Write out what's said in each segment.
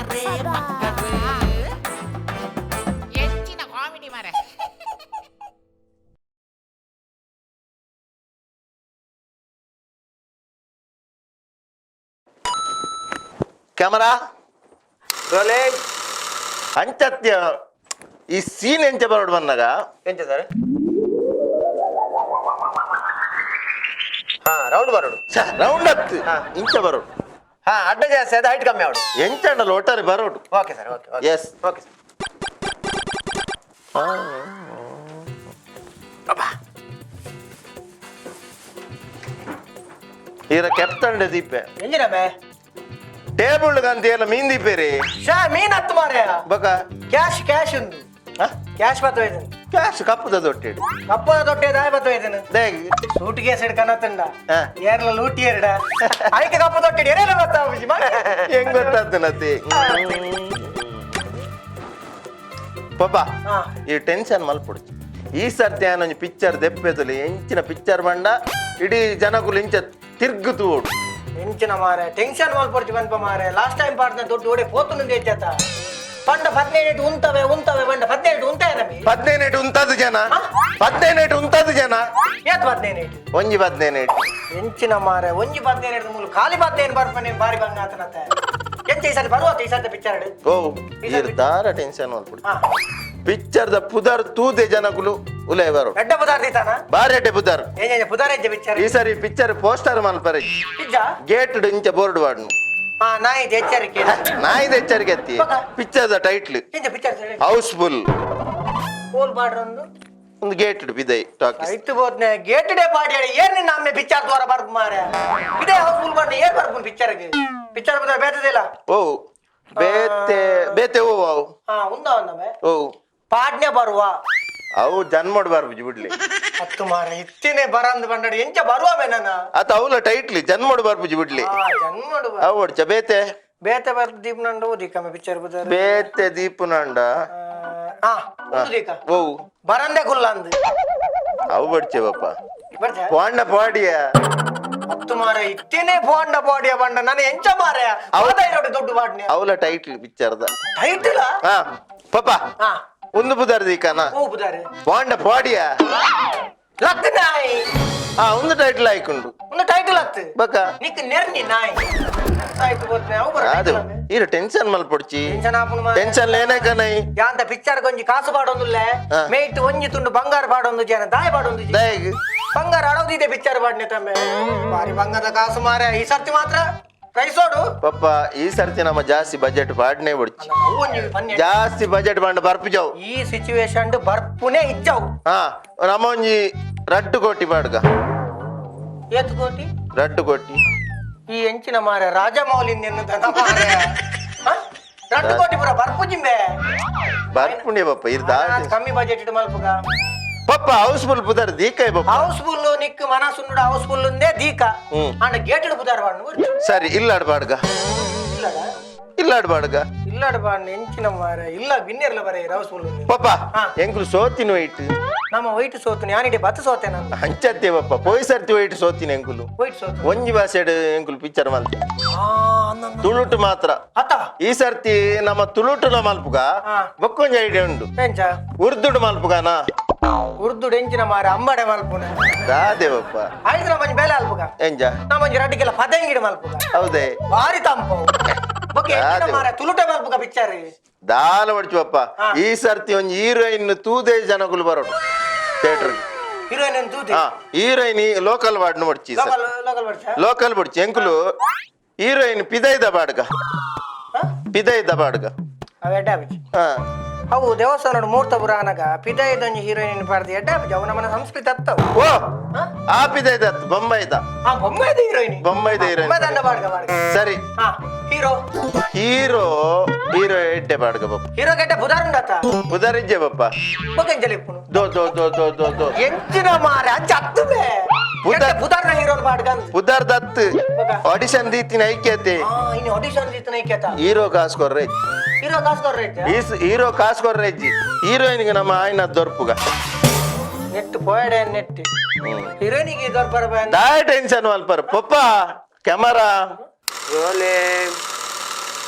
ಮಕ್ಕರೇ ಮಕ್ಕರೇ ಎಂಚಿನ ಕಾಮಿಡಿ ಮಾರೆ. Camera. Rolling. ಅಂಚತ್ಯ ಈ ಸೀನ್ ಎಂಚ ಬರೋಡು ಬಂದಾಗ. ಎಂಚ ಸರ್? ಹಾ, ರೌಂಡ್ ಬರೋಡು. ರೌಂಡ್ ಹತ್ತು. ಹಾ. ಇಂಚ ಬರೋಡು. ಹಾ, ಅಡ್ಡ ಜಾಸ್ತಿ ಅದು, ಹೈಟ್ ಕಮ್ಮಿ ಆವಡು. ಎಂಚಂಡಲ್ಲ, ಒಟ್ಟಾರೆ ಬರೋಡು. Okay sir, okay. Yes. Okay sir. ಈರ ಕೆಪ್ತಂಡೆ ದೀಪೆ. ಎಂಜಿನಮ್ಮೆ? ಟೇಬಲ್ ಗಂತ ಎಲ್ಲ ಮೀನ್ ದೀಪೇರಿ. ಶಾ, ಮೀನ್ ಹತ್ತು ಮಾರ್ಯ. ಬಕ? ಕ್ಯಾಶ್ ಕ್ಯಾಶ್ ಉಂದು. ಕ್ಯಾಶ್ ಬತ್ತ ಒಯ್ದನು. ಕ್ಯಾಶ್ ಕಪ್ಪುದ ದೊಟ್ಟಿಡು. ಕಪ್ಪದ ದೊಟ್ಟೆ ದಾಯ ಬತ್ತ ಒಯ್ದನು? ದೇಗ್? ಸೂಟ್ ಕೇಸ್ ಹಿಡ್ಕನ ತಂಡ. ಹಾ. ಏರ್ಲ ಲೂಟಿ ಎರಡ ಐಕೆ ಕಪ್ಪು ದೊಟ್ಟೆ ಏರೆಲ್ಲ ಬತ್ತ. ಹೆಂಗ್ ಗೊತ್ತಾಗ್ತದೆ ನತಿ ಪಾಪ. ಹಾ. ಈ ಟೆನ್ಷನ್ ಮಲ್ಪುಡು. ಈ ಸರ್ತಿ ಒಂಜಿ ಪಿಕ್ಚರ್ ದೆಪ್ಪೆತುಲಿ. ಎಂಚಿನ ಪಿಕ್ಚರ್ ಬಂಡ ಇಡೀ ಜನಕುಲು ಇಂಚ ತಿರ್ಗು ತೂಡು. ಎಂಚಿನ ಮಾರೆ, ಟೆನ್ಷನ್ ಮಲ್ಪೊಡ್ಚಿ ಪನ್ಪ ಮಾರೆ. ಲಾಸ್ಟ್ ಟೈಮ್ ಪಾಡ್ನ ದುಡ್ಡು ಓಡೆ ಪೋತುನು ಹೆಚ್ಚಾತ. ಪಂಡ 15 ಉಂತವೆ ಉಂತವೆ ಬಂಡ 15 ಉಂತಾಯ ನಮಿ. 15 ಉಂತದು ಜನ. ಹಾ? 15 ಉಂತದು ಜನ. ಏತ್ 15? ಒಂಜಿ 15. ಎಂಚಿನ ಮಾರೆ, ಒಂಜಿ 15 ಮೂಲು ಖಾಲಿ 15 ಬರ್ಪನೆ ಬಾರಿ ಬಂಗ ಆತನತ್ತೆ. ಎಂಚ ಈ ಸಲ ಬರುವ ಈ ಸಲ ಪಿಕ್ಚರ್? ಓ, ಈರ್ ದಾರ ಟೆನ್ಷನ್ ಮಲ್ಪುಡು. ಹಾ. ಪಿಕ್ಚರ್ ದ ಪುದರ್ ತೂದೆ ಜನಕುಲು ಉಲೇ ಬರು. ಎಡ್ಡ ಪುದಾರ್ ದೀತಾನ. ಬಾರಿ ಎಡ್ಡೆ ಪುದರ್. ಏನೇನು ಪುದಾರ್ ಎಂಚ ಪಿಕ್ಚರ್? ಈ ಸರಿ ಪಿಕ್ಚರ್ ಪೋಸ್ಟರ್ ಮಲ್ಪರೆ. ಇಜ್ಜ. ಗೇಟ್ ಇಂಚ ಬೋರ್ಡ್ ವಾಡ್ನು. ಹಾ, ನಾಯಿ ಎಚ್ಚರಿಕೆ. ನಾಯಿದ ಎಚ್ಚರಿಕೆ ಅತ್ತಿ. Picture the title. ಎಂಚ ಪಿಕ್ಚರ್? ಹೌಸ್ಫುಲ್. ಕೋಲ್ ಬಾಡ್ರ ಒಂದು. ಒಂದು gate Bidai talkies. ಐತು ಬೋದ್ನೆ gate day ಪಾಡಿ ಹೇಳಿ. ಏನ್ ನಿನ್ನ ಅಮ್ಮೆ ಪಿಕ್ಚರ್ ದ್ವಾರ ಬರ್ಪು ಮಾರೆ. ಇದೇ ಹೌಸ್ಫುಲ್ ಬಾಡ್ನ ಏನ್ ಬರ್ಪು ಪಿಕ್ಚರ್ಗೆ? ಪಿಕ್ಚರ್ ಬಂದ್ರೆ ಬೇತದಿಲ್ಲ. ಓ, ಬೇತೆ ಬೇತೆ ಓ ಅವು. ಹಾ, ಉಂದ ಒಂದಮ್ಮೆ. ಓ. ಪಾಡ್ನೆ ಬರುವ. ಅವು ಜನ್ಮಡ್ ಬರ್ಬುಜಿ ಬಿಡ್ಲಿ. ಹತ್ತು ಮಾರ, ಇತ್ತಿನೇ ಬರಂದ್ ಬಂಡಡಿ ಎಂಚ ಬರುವ ನನ್ನ. ಆತ ಅವಲ ಟೈಟ್ಲಿ ಜನ್ಮಡ್ ಬರ್ಬುಜಿ ಬಿಡ್ಲಿ. ಜನ್ಮಡು. ಅವು ಒಡ್ಚ ಬೇತೆ. ಬೇತೆ ಬರ್ ದೀಪ್ ನಂಡು ಓದಿಕಮ್ಮ ಪಿಕ್ಚರ್ ಬುದಾರ. ಬೇತೆ ದೀಪುನಂಡ. ಹಾ, ಒಂದು ದೀಕ. ಓ. ಬರಂದೆ ಗುಲ್ಲ ಅಂದ್. ಅವು ಬಡ್ಚೆ ಬಪ್ಪ. ಬರ್ತ. ಪಾಂಡ ಪಾಡಿಯ. ಹತ್ತು ಮಾರ, ಇತ್ತೇನೆ ಫೋಂಡ ಬಾಡಿಯ ಬಂಡ ನಾನು ಎಂಚ ಮಾರ ಇರೋಡು ದೊಡ್ಡ ಬಾಡ್ನೆ. ಅವಲ ಟೈಟ್ಲ್ ಪಿಕ್ಚರ್ದ. ಟೈಟಲ್. ಹಾ ಪಪ್ಪ. ಹಾ. ಒಂದು ಪುದರ್ ದೀಕನ. ಓ ಬುದಾರೆ? ಪಾಂಡ ಪಾಡಿಯ. ಲತ್ ನಾಯಿ. ಹಾ, ಒಂದು ಟೈಟ್ಲ್ ಆಯ್ಕೊಂಡು. ಒಂದು ಟೈಟಲ್ ಹತ್ತು. ಬಕ? ನಿಕ್ ನೆರ್ನಿ ನಾಯಿ ಆಯ್ತು ಗೊತ್ತನೆ ಅವು ಬರ. ಅದು ಈರು ಟೆನ್ಷನ್ ಮಲ್ಪೊಡ್ಚಿ. ಟೆನ್ಷನ್ ಆಪುನು ಮಾರ್ರೆ. ಟೆನ್ಷನ್ ಲೇನಕನೈ. ಯಾಂತ ಪಿಕ್ಚರ್ ಗೊಂಜಿ ಕಾಸು ಪಾಡೊಂದುಲ್ಲೆ. ಹಾ. ಮೇಯ್ಟ್ ಒಂಜಿ ತುಂಡು ಬಂಗಾರ ಪಾಡೊಂದು ಜನ ದಾಯ ಪಾಡೊಂದು ಜಿ. ದಯಗ್? ಬಂಗಾರ ಅಡೋದಿದೆ ಪಿಕ್ಚರ್ ಪಾಡ್ನೆ ತಮ್ಮೆ. ಬಾರಿ ಬಂಗಾರದ ಕಾಸು ಮಾರೆ. ಈ ಸರ್ತಿ ಮಾತ್ರ ರೈಸೋಡು. ಪಪ್ಪ, ಈ ಸರ್ತಿ ನಮ್ಮ ಜಾಸ್ತಿ ಬಜೆಟ್ ಪಾಡ್ನೆ ಬಿಡ್ಚಿ. ಅವು ಒಂಜಿ ಪನ್ನೆ. ಜಾಸ್ತಿ ಬಜೆಟ್ ಬಾಂಡ ಬರ್ಪು ಜಾವು. ಈ ಸಿಚುವೇಶನ್ ಬರ್ಪುನೆ ಇಜ್ಜವು. ಹಾ, ನಮ್ಮ ಒಂಜಿ 2 ಕೋಟಿ ಬಾಡ್ಗ. ಏತ್ ಕೋಟಿ? 2 ಕೋಟಿ. ಈ ಎಂಚಿನ ಮಾರೆ, ರಾಜಮೌಳಿ ಎನ್ನುದನ ಮಾರೆ. ಹ? 2 ಕೋಟಿ ಪೂರ ಬರ್ಪು ಜಿಂಬೆ. ಬರ್ಪುಂಡೆ ಪಪ್ಪ ಇರ್ದ. ಕಮ್ಮಿ ಬಜೆಟ್ ಇಟ್ಟು ಮಲ್ಪುಗ. ಪಪ್ಪ, ಹೌಸ್ಫುಲ್ ಪುದರ್ ದೀಕೈ ಪಪ್ಪ. ಹೌಸ್ಫುಲ್ ನಿಕ್ ಮನಸ್ಸುಂಡು ಹೌಸ್ಫುಲ್ ಉಂದೇ ದೀಕ. ಹ್ಮ್. ಅಂಡ ಗೇಟ್ ಬುದಾರ ಬಾಡ್ನು. ಸರಿ, ಇಲ್ಲಾಡ್ ಬಾಡ್ಗ. ಇಲ್ಲಡ. ಇಲ್ಲಾಡ್ ಬಾಡ್ಗ. ಇಲ್ಲಡ ಬಾಡ್ನ ಎಂಚಿನ ಮಾರೆ, ಇಲ್ಲ ಬಿನ್ನೆರ್ಲ ಬರೇ ಹೌಸ್ಫುಲ್. ಪಪ್ಪ. ಹಾ. ಎಂಕುಲು ಸೋತಿನ ವೈಟ್. ನಮ್ಮ ವೈಟ್ ಸೋತು ಯಾನಿಡೆ ಬತ್ತು ಸೋತೆ ನಾನು. ಅಂಚತ್ತೆ ಪಪ್ಪ, ಪೋಯ್ ಸರ್ತಿ ವೈಟ್ ಸೋತಿನ ಎಂಕುಲು. ವೈಟ್ ಸೋತು. ಒಂಜಿ ಭಾಷೆಡ್ ಎಂಕುಲು ಪಿಕ್ಚರ್ ಮಲ್ತೆ. ಆ, ಅಂದ. ತುಳುಟು ಮಾತ್ರ. ಅತ್ತ. ಈ ಸರ್ತಿ ನಮ್ಮ ತುಳುಟುನ ಮಲ್ಪುಗ. ಹಾ. ಬೊಕ್ಕೊಂಜಿ ಐಡಿಯಾ ಉಂಡು. ಎಂಚ? ಉರ್ದುಡು ಮಲ್ಪುಗಾನ. ಉರ್ದು ಎಂಚಿನ ಮಾರೆ, ಅಂಬಡೆ ಮಲ್ಪುನ. ದಾದೆ ಪಪ್ಪ? ಆಯ್ತು, ನಮ್ಮ ಬೇಲೆ ಅಲ್ಪುಗ. ಎಂಜ? ನಮ್ಮ ಒಂಜಿ ರಡ್ಡಿಗೆಲ್ಲ ಪದಂಗಿಡ ಮಲ್ಪುಗ. ಹೌದೇ? ಬಾರಿ ತಂಪು ಬೊಕ್ಕ ಎಂಚಿನ ಅದೇ. ಮಾರೆ, ತುಳುಟೆ ಮಲ್ಪುಗ ಪಿಕ್ಚರ್. ದಾಲ ಹೊಡ್ಚು ಪಪ್ಪ. ಹಾ. ಈ ಸರ್ತಿ ಒಂಜಿ ಹೀರೋಯಿನ್ ತೂದೇ ಜನಕುಲು ಬರೋಡು ಥಿಯೇಟರ್. ಹೀರೋಯಿನ್ ತೂತಿ. ಹಾ, ಹೀರೋಯಿನ್ ಲೋಕಲ್ ವಾರ್ಡ್ ಹೊಡ್ಚಿ. ಲೋಕಲ್ ಲೋಕಲ್ ಬರ್ಸ. ಲೋಕಲ್ ಬಡ್ಚಿ ಎಂಕುಲು ಹೀರೋಯಿನ್ ಪಿದೈದ ಬಾಡ್ಗ. ಪಿದೈದ ಬಾಡ್ಗ. ಅವ ಎಡ್ಡ ಬಿಚ್ಚಿ. ಹಾ. ಅವು ದೇವಸ್ಥಾನ ಮೂರ್ತ ಪುರಾಣಗ ಪಿದೈದೊಂಜಿ ಹೀರೋಯಿನ್ ಪಾಡ್ದು ಎಡ್ಡ ಬಿಚ್ಚಿ. ಅವು ನಮ್ಮನ ಸಂಸ್ಕೃತಿ ಅತ್ತವು. ಓ. ಹಾ? ಆ ಪಿದೈದ ಅತ್ತು, ಬೊಂಬೈದ. ಆ ಬೊಂಬೈದ ಹೀರೋಯಿನ್. ಬೊಂಬೈದ ಹೀರೋಯಿನ್. ಬೊಂಬೈದ ಅಣ್ಣ ಬಾಡ್ಗ ಬಾಡ್ಗ. ಸರಿ. ಹಾ, ಹೀರೋ. ಹೀರೋ ಹೀರೋ ಎಡ್ಡೆ ಬಾಡ್ಗ ಪಪ್ಪ. ಹೀರೋ ಗೆಡ್ಡ ಬುಧಾರುಂಡತ. ಪುದರಿಜ್ಜೆ ಪಪ್ಪ. ಬೊಕೆಂಜಲಿ ಇಪ್ಪುನು. ದೋ ದೋ ದೋ ದೋ ದೋ ದೋ. ಎಂಚಿನ ಮಾರೆ, ಅಂಚ ಅತ್ತುಮೆ. ಬುಧಾರ್ನ ಹೀರೋನ್ ಬಾಡ್ಗ ಅಂದ್. ಪುದರ್ ದತ್ತು ಆಡಿಷನ್ ದೀತಿನ ಐಕ್ಯತೆ. ಆ, ಇನ್ನು ಆಡಿಷನ್ ದೀತನ ಐಕ್ಯತ. ಹೀರೋ ಕಾಸು ಕೊರ್ರೆ. ಹೀರೋ ಕಾಸು ಕೊರ್ರೆ. ಹೀರೋ ಕಾಸು ಕೊರ್ರೆಜ್ಜಿ, ಹೀರೋಯಿನ್ಗೆ ನಮ್ಮ ಆಯ್ನ ದೊರ್ಪುಗ. ನೆಟ್ ಪೋಯಡೆ ನೆಟ್ ಹೀರೋಯಿನಿಗೆ ದೊರ್ಪರ ಬಯ. ದಾಯ ಟೆನ್ಷನ್ ಮಲ್ಪರ್ ಪಪ್ಪ. ಕ್ಯಾಮರಾ. ರೋಲಿಂಗ್.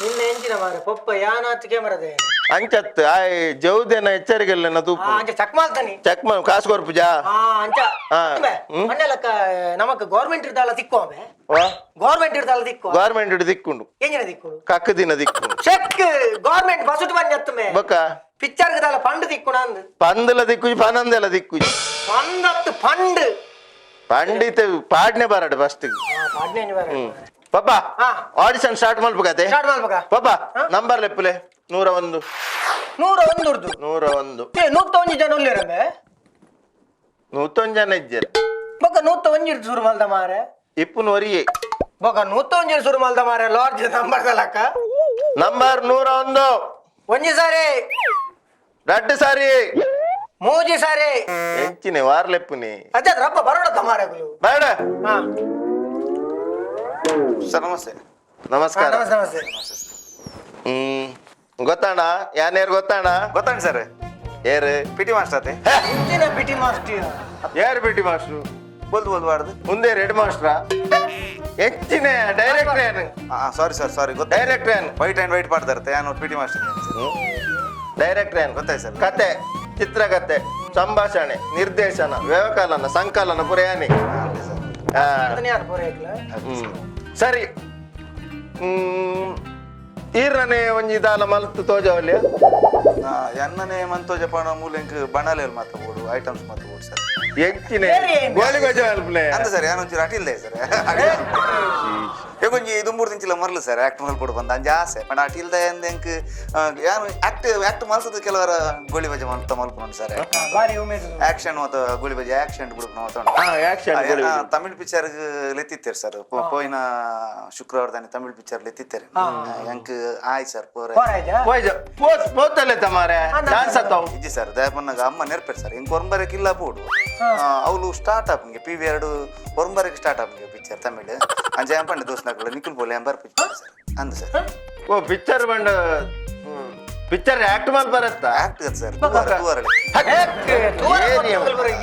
ನಿನ್ನ ಎಂಚಿನ ಮಾರೆ ಪೊಪ್ಪ ಯಾನಾತ್ ಕ್ಯಾಮರಾದ. ಅಂಚತ್ ಆಯ್ ಜೌದೇನ ಎಚ್ಚರಿಕೆಲ್ಲ ತೂಪು. ಅಂಚ ಚಕ್ ಮಾಲ್ತಾನಿ. ಚೆಕ್ ಮಾಲ್ ಕಾಸು ಕೊರ್ಪುಜಾ? ಆ ಅಂಚ. ಆ. ಅಣ್ಣಲಕ್ಕ ನಮಕ್ ಗೌರ್ಮೆಂಟ್ ಇರ್ದಾಲ ತಿಕ್ಕುವ. ಗೌರ್ಮೆಂಟ್ ಇರ್ದಾಲ ತಿಕ್ಕುವ. ಗೌರ್ಮೆಂಟ್ ದಿಕ್ಕುಂಡು. ಎಂಜಿನ ದಿಕ್ಕು? ಕಕ್ಕ ದಿನ ದಿಕ್ಕುಂಡು. Check government bus ಬಂದತ್ತುಮೆ. ಬೊಕ್ಕ? ಪಿಕ್ಚರ್ ದಾಲ ಫಂಡ್ ತಿಕ್ಕುಣ ಅಂದ್. ಪಂದಲ ದಿಕ್ಕುಜಿ, ಪನಂದೆಲ ದಿಕ್ಕುಜಿ. ಪಂದತ್ತು ಫಂಡ್. ಪಂಡಿತ ಪಾಡ್ನೆ ಬರಡು ಫಸ್ಟ್. ಪಪ್ಪ. ಹಾ. ಆಡಿಷನ್ ಸ್ಟಾರ್ಟ್ ಮಲ್ಪಕತೆ. ಸ್ಟಾರ್ಟ್ ಮಲ್ಪಕ. ಪಪ್ಪ, ನಂಬರ್ ಲೆಪ್ಪುಲೆ, 101. 101 ಉರ್ದು. 101. ಏ, 101 ಜನ ಉಲ್ಲೇರಮೆ. 101 ಜನ ಇಜ್ಜೆರ್. ಬೊಕ್ಕ 101 ಶುರು ಮಲ್ದ ಮಾರೆ. ಇಪ್ಪುನು ಒರಿಯೆ. ಬೊಕ್ಕ 101 ಶುರು ಮಲ್ದ ಮಾರೆ, ಲಾರ್ಜ್ ನಂಬರ್ ದಲಕ್ಕ. ನಂಬರ್ 101. ಒಂಜಿ ಸಾರಿ. ರಡ್ಡು ಸಾರಿ. ಮೂಜಿ ಸಾರಿ. ಎಂಚಿನೆ ವಾರ್ಲೆಪ್ಪುನಿ. ಅದೇ ರಬ್ಬ ಬರೋಡ ಮಾರೆಗಳು. ಬೇಡ. ಹಾ. ಸರ್, ನಮಸ್ತೆ. ನಮಸ್ಕಾರ. ನಮಸ್ತೆ ನಮಸ್ತೆ. ಗೊತ್ತಾಣ ಯಾನೇರ್ ಗೊತ್ತಾಣ? ಗೊತ್ತಾಂಡ್ ಸರ್. ಏರು? P T master ಆತೆ. ಇಂಚಿನ ಪಿಟಿ ಮಾಸ್ಟರ್. ಯಾರು ಪಿಟಿ ಮಾಸ್ಟ್ರು? ಬೋಲ್ದು ಬೋಲ್ದು ಬಾರ್ದು. ಮುಂದೆ ರೆಡ್ ಮಾಸ್ಟ್ರ ಹೆಚ್ಚಿನ ಡೈರೆಕ್ಟರ್ ಏನು? ಹಾ, sorry sir, ಸಾರಿ, ಗೊತ್ತ. ಡೈರೆಕ್ಟರ್ ಏನು? White and white ಪಾಡ್ದಾರೆ, ಯಾನು P T master. Director ಏನು? ಗೊತ್ತಾಯ್ತು ಸರ್. ಕತೆ, ಚಿತ್ರಕತೆ, ಸಂಭಾಷಣೆ, ನಿರ್ದೇಶನ, ವ್ಯವಕಲನ, ಸಂಕಲನ ಪುರ ಯಾನಿ. ಸರ್. ಆ, ಅದನ್ನ ಯಾರು ಪೂರೈಕ್ಲ? ಸರಿ, ಈರ್ನನೆ ಒಂಜಿ ದಾಲ ಮಲ್ತು ತೋಜವಲ್ಯ. ಎನ್ನನೆ ಮಂತೋ ಜಪಾನ ಮೂಲೆಂಕ್ ಬಣಲೇಲ್ ಮಾತ್ರ ಬೋಡು, ಐಟಮ್ಸ್ ಮಾತ್ರ ಬೋಡು ಸರ್. ಹೆಚ್ಚಿನ ಬೇರೆ ಏನು? ಗೋಳಿ ಗೊಜ ಅಲ್ಪ್ಲೆ. ಅಂದ ಸರ್, ಯಾನೊಂಚೂರು ಅಟಿಲ್ದೆ ಸರ್. ಒಂಜಿ ಇದು ಮೂರು ತಿಂಚಿಲ ಮರ್ಲು ಸರ್, ಆಕ್ಟ್ ಮಲ್ಪೊಡು ಬಂದ ಅಂಜ ಆಸೆ ಪಂಡ ಅಟಿಲ್ದೆ ಅಂದ ಎಂಕ್ ಯಾನು ಆಕ್ಟ್ ಆಕ್ಟ್ ಮಲ್ತದ ಕೆಲವರ ಗೋಳಿ ಬಜೆ ಮಲ್ತ ಮಲ್ಪುನು ಸರ್. ಬಾರಿ ಉಮೇದು. ಆಕ್ಷನ್ ಮತ ಗೋಳಿ ಬಜೆ ಆಕ್ಷನ್ ಬಿಡ್ಪುನ ಮತ. ಹಾ, action goli baje. Tamil picture ಲೆತ್ತಿತ್ತೇರು sir, ಪೋಯಿನ ಶುಕ್ರವಾರ ದಾನಿ ತಮಿಳ್ ಪಿಕ್ಚರ್ ಲೆತ್ತಿತ್ತೇರು. ಎಂಕ್ ಆಯ್ ಸರ್ ಪೋರೆ. ಹೋರಾಯ್ತಾ? ಪೋಯ್ಜ ಪೋತ್ ಪೋತಲೆ ತಮಾರೆ. ಡಾನ್ಸ್ ಆತಾವ್. ಇಜ್ಜಿ ಸರ್, ದಯಪನ್ನಾಗ ಅಮ್ಮ ನೆರ್ಪೇರು ಸರ್, ಇಂಕ್ ಒರಂಬರಕ್ಕೆ ಇಲ್ಲ ಬೋಡು. ಅವಳು ಸ್ಟಾರ್ಟ್ ಆಪ್ಗೆ ಪಿ ವಿ ಎರಡು ಒರಂಬರಕ್ಕೆ ಸ್ಟಾರ್ಟ್ ಆಪ್ಗೆ ಪಿಕ್ಚರ್ ತಮಿಳ್. ಅಂಚ ಎಂಪಂಡೆ ದೋಸ್ನಾಕುಳು ನಿಖಿಲ್ ಬೋಲೆ ಎಂಬರ್ ಪಿಕ್ಚರ್ ಸರ್ ಅಂದ ಸರ್. ಓ, ಪಿಕ್ಚರ್ ಬಂಡ ಪಿಕ್ಚರ್ ಆಕ್ಟ್ ಮಲ್ ಬರತ್ತಾ? ಆಕ್ಟ್ ಸರ್, ತೂವರಳೆ.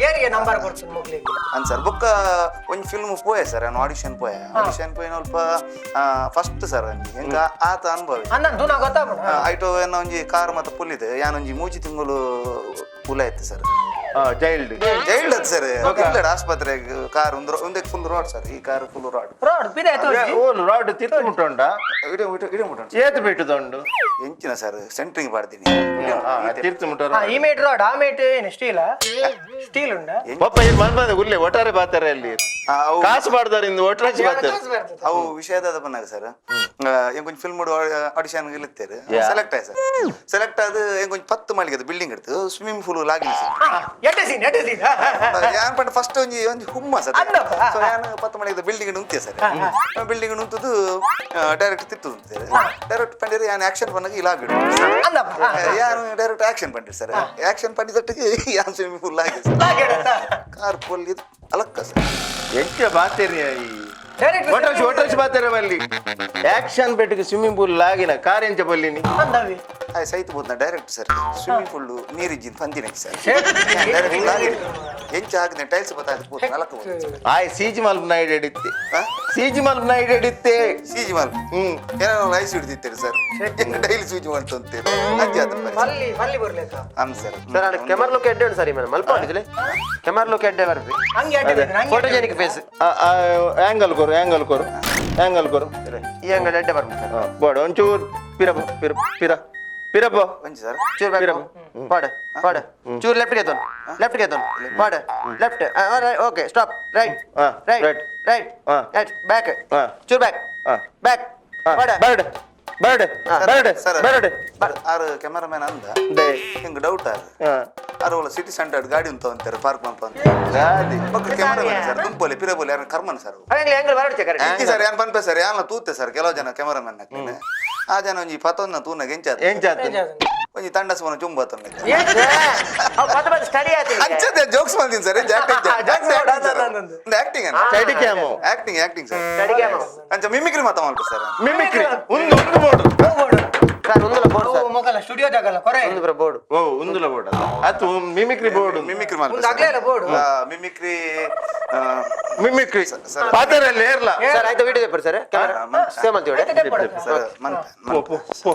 ಏರಿಯ ನಂಬರ್ ಕೊಡ್ತೀನಿ ಮಗ್ಳಿಗೆ. ಅಂದ್ ಸರ್, ಬೊಕ್ಕ ಒಂಜಿ ಫಿಲ್ಮ್ ಪೋಯೆ ಸರ್, ನಾನು ಆಡಿಷನ್ ಪೋಯೆ. ಆಡಿಷನ್ ಪೋಯಿನ ಅಲ್ಪ ಫಸ್ಟ್ ಸರ್, ಎಂಕ ಆತ ಅನುಭವ. ಅಣ್ಣ ದೂನ ಗೊತ್ತಾಗ್ಬಿಡ. ಐಟೋ ಏನ ಒಂಜಿ ಕಾರ್ ಮತ್ತೆ ಪುಲ್ಲಿದೆ, ಯಾನೊಂಜಿ ಮೂಜಿ ತಿಂಗಳು ಪುಲ ಇತ್ತು sir. Child. Jail ಅದ್ ಸರ್, ಇಲ್ಲ ಆಸ್ಪತ್ರೆ ಕಾರ್ ಒಂದು ಒಂದೇ full road sir, ಈ car full road. Road ಬಿದೆ ಆಯ್ತು. ಓಲ್ ರಾಡ್ ತಿರ್ತು ಮುಟ್ಟುಂಡ? ಇಡೇ ಇಡೇ ಮುಟ್ಟುಂಡು. ಏತ್ ಬಿಟ್ಟುದುಂಡು? ಎಂಚಿನ ಸರ್, ಸೆಂಟ್ರಿಂಗ್ ಪಾಡ್ತೀನಿ. ತಿರ್ತು ಮುಟ್ಟ. ಹಾ, ಈ ಮೇಟ್ ರೋಡ್, ಆ ಮೇಟ್ ಏನು ಸ್ಟೀಲ್ ಸ್ಟೀಲ್ ಉಂಡ. ಪಪ್ಪ, ಇದು ಮನ್ಮದ ಉಲ್ಲೆ ಒಟ್ಟಾರೆ ಬಾತಾರೆ ಅಲ್ಲಿ. ಅವು ಕಾಸು ಮಾಡ್ದಾರ ಇಂದು ಒಟ್ರಾಸಿ ಬಾತಾರೆ. ಅವು ವಿಷಯದ ಬಂದಾಗ ಸರ್, ಎಂಕೊಂಚ ಫಿಲ್ಮ್ ಆಡಿಷನ್ ಇಲ್ಲಿತ್ತೇರು. Yeah. Select ಆಯ್ ಸರ್. ಸೆಲೆಕ್ಟ್ ಆದ ಎಂಕೊಂಚ 10 ಮಳಿಗೆ ಬಿಲ್ಡಿಂಗ್ ಇಡ್ತು, ಸ್ವಿಮ್ಮಿಂಗ್ ಪೂಲ್ ಲಾಗಿನ ಸರ್. ಎಟ್ಟೆ ಸೀನ್, ಎಟ್ಟೆ ಸೀನ್. ಯಾನ್ ಪಂಡ ಫಸ್ಟ್ ಒಂಜಿ ಒಂಜಿ ಹುಮ್ಮ ಸರ್. ಅಂದಪ್ಪ. ಸೊ ಯಾನ್ 10 ಮಳಿಗೆ ಬಿಲ್ಡಿಂಗ್ ಉಂತೆ ಸರ್, ಬಿಲ್ಡಿಂಗ್ ಉಂಟದು ಡೈರೆಕ್ಟ್ ತಿತ್ತು ಉಂತೇರು. ಡೈರೆಕ್ಟ್ ಪಂಡಿರು ಯಾನ್ ಆಕ್ಷನ್ ಬಂದಾಗ ಇಲಾಗಿಡು. ಅಂದಪ್ಪ. ಯಾನ್ ಡೈರೆಕ್ಟ್ ಆಕ್ಷನ್ ಪಂಡಿರು ಸರ್, ಆಕ್ಷನ್ ಪಂಡಿದಟ್ಟಿಗೆ ಯಾನ್ ಸ್ವಿಮ್ಮಿಂಗ್ ಪೂಲ್ ಆಗಿ sir. Car full ಇದು ಅಲಕ್ಕ ಸರ್. ಎಂಚ ಬಾತೇರಿ ಈ? ಡೈರೆಕ್ಟ್. ಒಟ್ರಾಸಿ ಒಟ್ರಾಸಿ ಬಾತೇರೆ ಅಲ್ಲಿ ಆಕ್ಷನ್ ಬೆಟ್ಟಿಗೆ ಸ್ವಿಮ್ಮಿಂಗ್ ಪೂಲ್ ಲಾಗಿನ ಕಾರ್ ಎಂಚ ಬಲ್ಲಿನಿ? ಅಂದವಿ. ಆಯ್ ಸೈತ್ ಬೋದ್ನ direct sir, swimming pool ನೀರಿಜ್ಜಿನ ಪಂದಿನ sir. Direct ಲಾಗಿನ ಎಂಚ ಆಗಿದೆ, ಟೈಲ್ಸ್ ಬತ್ತಾದ ಪೂರ್ತಿ ಅಲಕ್ಕ ಬೋದು ಸರ್. ಆಯ್ ಸೀಜಿ ಮಲ್ಪ್ ನೈಡ್ ಎಡಿತ್ತೆ. ಹಾ? ಸೀಜಿ ಮಲ್ಪ್ ನೈಡ್ ಎಡಿತ್ತೆ. ಸೀಜಿ ಮಾಲ್. ಏನೋ ಐಸ್ ಹಿಡಿದಿತ್ತೇನೆ sir, daily ಸೂಜಿ ಮಾಡ್ತು ಅಂತೇಳಿ ಅಜ್ಜಿ ಆತ ಪರಿಸ್ಥಿತಿ. ಮಲ್ಲಿ ಮಲ್ಲಿ ಬರ್ಲೇಕ. ಆಮ್ ಸರ್. ಸರ್, ಆಡ ಕೆಮರ್ ಲುಕ್ ಎಡ್ಡೆ ಉಂಟು ಸರ್, ಈ ಮಲ್ಪ ಉಂಟು ಕೆಮರ್ ಲುಕ್ ಎಡ್ಡೆ ಬರ್ಪಿ. ಹಂಗೆ ಎಡ್ಡೆ ಬೇಕು, ಹಂಗೆ ಎಡ್ಡೆ. Photogenic face. Angle ಕೊರು, angle ಕೊರು, angle ಕೊರು. ಈ ಅಂಗಡಿ ಎಡ್ಡೆ ಬರ್ಪಿ ಸರ್. ಬೋಡ ಒಂಚೂರು ಪಿರಬ ಪಿರ ಪಿರ ಪಿರಬ. ಒಂಜಿ ಸರ್. ಚೂರು ಬ್ಯಾಕ್ ಪಾಡ ಪಾಡ, ಚೂರು ಲೆಫ್ಟ್ ಗೆ ತೋನ್, ಲೆಫ್ಟ್ ಗೆ ತೋನ್ ಪಾಡ, left, okay, stop, right. ಹಾ, right. Right. Right. ಹಾ. Right back. ಹಾ. ಚೂರು ಬ್ಯಾಕ್. ಹಾ. ಬ್ಯಾಕ್ ಪಾಡ. Bird bird bird sir. Bird. ಆರು ಕ್ಯಾಮರಾಮ್ಯಾನ್ ಅಂದ. They. ಹಿಂಗೆ ಡೌಟ್ ಆರು. ಹಾ. ಆರು ಒಳ್ಳೆ ಸಿಟಿ ಸೆಂಟರ್ ಗಾಡಿ ಉಂಟು ಅಂತಾರೆ, ಪಾರ್ಕ್ ಮಂಪ ಅಂತ. ಗಾದಿ. ಪಕ್ಕ ಕ್ಯಾಮರಾಮ್ಯಾನ್ ಸರ್, ದುಂಪೋಲೆ ಪಿರಬೋಲೆ ಯಾರು ಕರ್ಮನ್ ಸರ್ ಅವು. ಹಂಗಲಿ ಅಂಗಲ್ ಬರಡ್ಚೆ ಕರೆಕ್ಟ್. ಎಂಚಿ ಸರ್, ಯಾನ್ ಪನ್ಪೆ ಸರ್, ಯಾನ್ಲ ತೂತೆ ಸರ್, ಕೆಲವು ಜನ ಕ್ಯಾಮರಾಮ್ಯಾನ್ ಹಾಕ್ಲೇನೆ ಆ ಜನ ಒಂಜಿ ಪತೊಂದ ತೂನಾಗ ಎಂಚ ಆತು? ಎಂಚ ಆತು? ಒಂಜಿ ತಂಡಸ್ವನ ಚುಂಬ ಆತೊಂದ. ಅವ್ ಮತ್ತೆ ಮತ್ತೆ ಸ್ಟಡಿ ಆಯ್ತು. ಅಂಚದೆ ಜೋಕ್ಸ್ ಮಾಡ್ತೀನಿ sir. Jokes acting. Steady cam. Acting acting sir. Study cam. ಅಂಚ ಮಿಮಿಕ್ರಿ ಮಾತಾ ಮಾಡ್ಬೇಕು ಸರ್. ಮಿಮಿಕ್ರಿ ಒಂದು ಒಂದು ಬೋರ್ಡ್. ಸರ್, ಒಂದಲ್ಲ ಬೋರ್ಡ್ ಸರ್. ಮೊಗಲ ಸ್ಟುಡಿಯೋ. ವಿಡಿಯೋದಾಗಲ್ಲ ಕೊರೆ. ಒಂದು ಬ್ರ ಬೋರ್ಡ್. ಓ, ಉಂದುಲ ಬೋರ್ಡ್ ಅಲ್ಲ ಅತ್ತು, mimicry board. Mimicry ಮಲ್ಪೆ. ಒಂದು ಅಗ್ಲೇಲ ಬೋರ್ಡ್. Mimicry. Mimicry sir. ಪಾತೆರಲ್ಲಿ ಏರ್ಲ. Sir, ಆಯ್ತು, ವಿಡಿಯೋ ದೆಪ್ಪರು sir, camera same ಅಂತ ಹೇಳಿ. ಸರ್, ಮನ್ಪೆ. ಪೋ ಪೋ ಪೋ,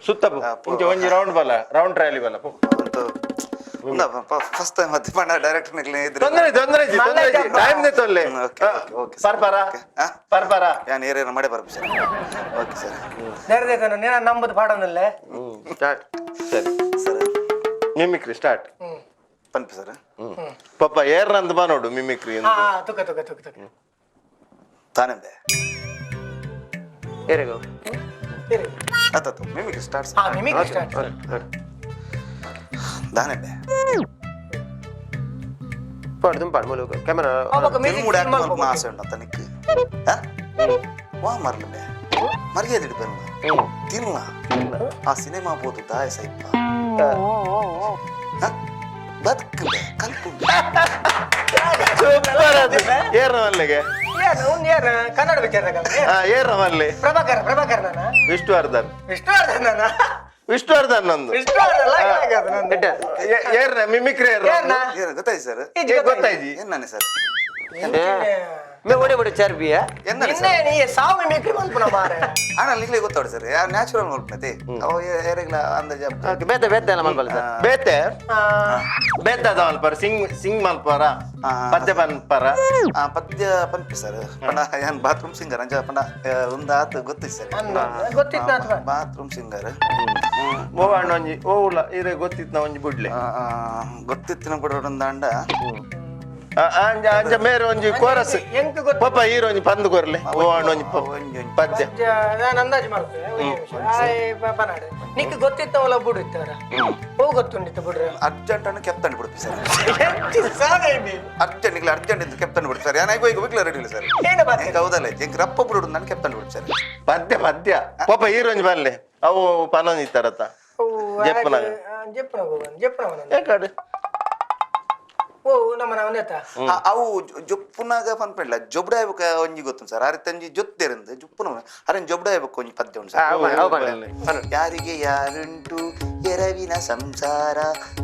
ಸುತ್ತ ಪೋ. ಹಾ, ಪೋ. ಇಂಚ ಒಂಜಿ ರೌಂಡ್ ಬಲ್ಲ, ರೌಂಡ್ ಟ್ರಯಲ್ ಬಲ್ಲ, ಪೋ. ಫಸ್ಟ್ ಟೈಮ್ ಮತ್ತೆ ಪಂಡ ಡೈರೆಕ್ಟರ್ ಇದ್ರೆ ತೊಂದರೆ ತೊಂದರೆ ಇಜ್ಜಿ, ತೊಂದರೆ ಇಜ್ಜಿ, ಟೈಮ್ ದೆ ತೊಲ್ಲೆ. Okay, okay, okay, sir. ಪರ್ಪರ. Okay. ಆ? ಪರ್ಪರ. ಯಾನ್ ಏರೇನ ಮಡೆ ಬರ್ಪು sir. Okay sir. ನೆರೆದೇತನ ನೀನ ನಂಬುದು ಪಾಡೋನಲ್ಲೇ. ಸ್ಟಾರ್ಟ್. ಸರಿ. Sir. Mimicry start. ಪನ್ಪೆ sir. ಪಾಪ ಏರ್ನಂದ್ ಬಾ ನೋಡು ಮಿಮಿಕ್ರಿ. ಹಾ ಹಾ, ತುಕ ತುಕ ತುಕ ತುಕ. ತಾನೆಂಬೆ. ಏರಿಗೋ. ಇರಿ. ಆತಾತು, ಮಿಮಿಕ್ರಿ ಸ್ಟಾರ್ಟ್. ಹಾ, ಮಿಮಿಕ್ರಿ ಸ್ಟಾರ್ಟ್. ದಾನೆಂಬೆ. ಪಾಡು ತುಂಬ ಪಾಡು ಮೂಲಕ ಕ್ಯಾಮರಾ. ಅವಾಗ ಮ್ಯೂಸಿಕ್. ಮೂಡ್ ಆಕ್ಟ್ ಮಲ್ಪುನ ಆಸೆ ಉಂಡು ತನಿಕ್. ವಾ ಮರ್ಲಂಬೆ, ಮರ್ಯಾದೆ ಇಡ್ಬೆಲ್ಲ ತಿನ್ಲ. ಆ ಸಿನಿಮಾ ಬೋದು ದಾಯ ಸೈಪ ಬದುಕುಂಬೆ ಕಲ್ಪುಂಬೆ. ಸೂಪರ್ ಅದು. ಏರ್ನ ಮಲ್ಲಿಗೆ. ಏನು ಒಂದು ಏನು ಕನ್ನಡ ಪಿಕ್ಚರ್? ಹಾ, ಏರ್ನ ಮಲ್ಲಿ. ಪ್ರಭಾಕರ್, ಪ್ರಭಾಕರ್ ನಾನ. ವಿಷ್ಣುವರ್ಧನ್. ವಿಷ್ಣುವರ್ಧನ್ ನಾನ. ವಿಷ್ಣುವರ್ಧನ್ ನಂದು. ವಿಷ್ಣುವರ್ಧನ್ ಲಾಗ್ ಲಾಗ್ ಅದು ನಂದು. ಎಡ್ಡೆ. ಏರ್ನ ಮಿಮಿಕ್ರಿ ಏರ್ನ? ಏರ್ನ? ಏನು ಗೊತ್ತಾಯ್ತು ಸರ್? ಇಜ್ಜಿ. ಗೊತ್ತಾಯ್ತು. ಏನ್ ಸರ್? ಮೇ ಒಡೆ ಒಡೆ ಚರ್ಬಿಯ. ಎನ್ನಾನೆ ನಿನ್ನೆ ಸರ್? ನೀ ಸಾವು ಮಿಮಿಕ್ರಿ ಮಲ್ಪುನ ಮಾರೆ. ಅಣ್ಣ, ನಿಗ್ಲೇ ಗೊತ್ತಾಡು ಸರ್, ಯಾರು ನ್ಯಾಚುರಲ್ ಮಲ್ಪನತಿ ಅವ ಏರೆಗ್ಲ ಅಂದಾಜು. ಓಕೆ, ಬೇತೆ ಬೇತೆ ಎಲ್ಲ ಮಲ್ಪಲ್ಲ ಸರ್. ಬೇತೆ. ಆ, ಬೇತೆ ಮಲ್ಪರ, ಸಿಂಗ್ ಸಿಂಗ್ ಮಲ್ಪರ. ಆ. ಪದ್ಯ ಪನ್ಪರ. ಆ ಪದ್ಯ ಪನ್ಪಿ ಸರ್. ಪಂಡ ಯಾನ್ ಬಾತ್ರೂಮ್ ಸಿಂಗರ್ ಅಂಜ ಪಂಡ ಒಂದು ಆತು ಗೊತ್ತಿತ್ತು ಸರ್. ಅಂದ ಗೊತ್ತಿತ್ತು ನಾತ್. Bathroom singer. ಓ ಅಣ್ಣ, ಒಂಜಿ ಓ ಉಲ್ಲ ಇರೆ ಗೊತ್ತಿತ್ತು ನಾ ಒಂಜಿ ಬುಡ್ಲೆ. ಗೊತ್ತಿತ್ತಿನ ಬಿಡೋಡೊಂದು ಅಂಡ. ಆ, ಅಂಜ ಅಂಜ ಮೇರೆ ಒಂಜಿ ಕೋರಸ್. ಎಂಕ್ ಗೊತ್ತು. ಪಾಪ ಈರು ಒಂಜಿ ಪಂದ್ ಕೊರ್ಲೆ. ಓ ಅಣ್ಣ, ಒಂಜಿ ಒಂಜಿ ಒಂಜಿ. ಪದ್ಯ. ಪದ್ಯ ನಾನು ಅಂದಾಜು ಮಾಡ್ತೇನೆ, ಒಂದ್ ನಿಮಿಷ. ಆಯ್ ಬನಾಡು ನಿಕ್ ಗೊತ್ತಿತ್ತವಲ್ಲ ಬುಡು ಇತ್ತವರ. ಓ, ಗೊತ್ತುಂಡಿತ್ತು ಬಿಡ್ರಿ. ಅರ್ಜೆಂಟ್ ಅನ್ನು ಕೆಪ್ತಂಡು ಬಿಡ್ಪಿ ಸರ್. ಎಂಚಿ ಸಾಗೈಬಿ. ಅರ್ಜೆಂಟ್ ಇಲ್ಲ, ಅರ್ಜೆಂಟ್ ಇದ್ದು ಕೆಪ್ತಂಡು ಬಿಡ್ಪಿ ಸರ್. ಯಾನ್ ಈಗ ವಿಕ್ಲ ರೆಡಿ ಇಲ್ಲ ಸರ್. ಏನು ಬಾತೆ? ಎಂಕ್ ಹೌದಲ್ಲ, ಎಂಕ್ ರಪ್ಪ ಬಿಡೋಡು ನಾನು ಕೆಪ್ತಂಡು ಬಿಡ್ಪಿ ಸರ್. ಪದ್ಯ ಪದ್ಯ ಪಾಪ ಈರು ಒಂಜಿ ಬಲ್ಲೆ, ಅವು ಪನೊಂದು ಇತ್ತಾರತ್ತ. ಓ. ಜೆಪ್ಪುನಗ. ಜೆಪ್ಪುನ ಹೋಗನ್ ಜೆಪ್ಪುನ. ಏಕಾಡು. ಓ, ನಮ್ಮ ಒಂದೇತ. ಅವು ಜೊಪ್ಪುನಾಗ ಪನ್ಪಿಲ್ಲ, ಜೊಬ್ಡಾಯಬಕ ಒಂಜಿ ಗೊತ್ತು ಸರ್. ಅರೆ ತಂಜಿ ಜೊತ್ತೇರಿಂದ ಜೊಪ್ಪುನ ಅರೆ ಜೊಬ್ಡಾಯಬಕ ಒಂಜಿ ಪದ್ಯ ಉಂಟು ಸರ್. ಅವು ಪಂಡ. ಯಾರಿಗೆ ಯಾರುಂಟು ಎರವಿನ ಸಂಸಾರ,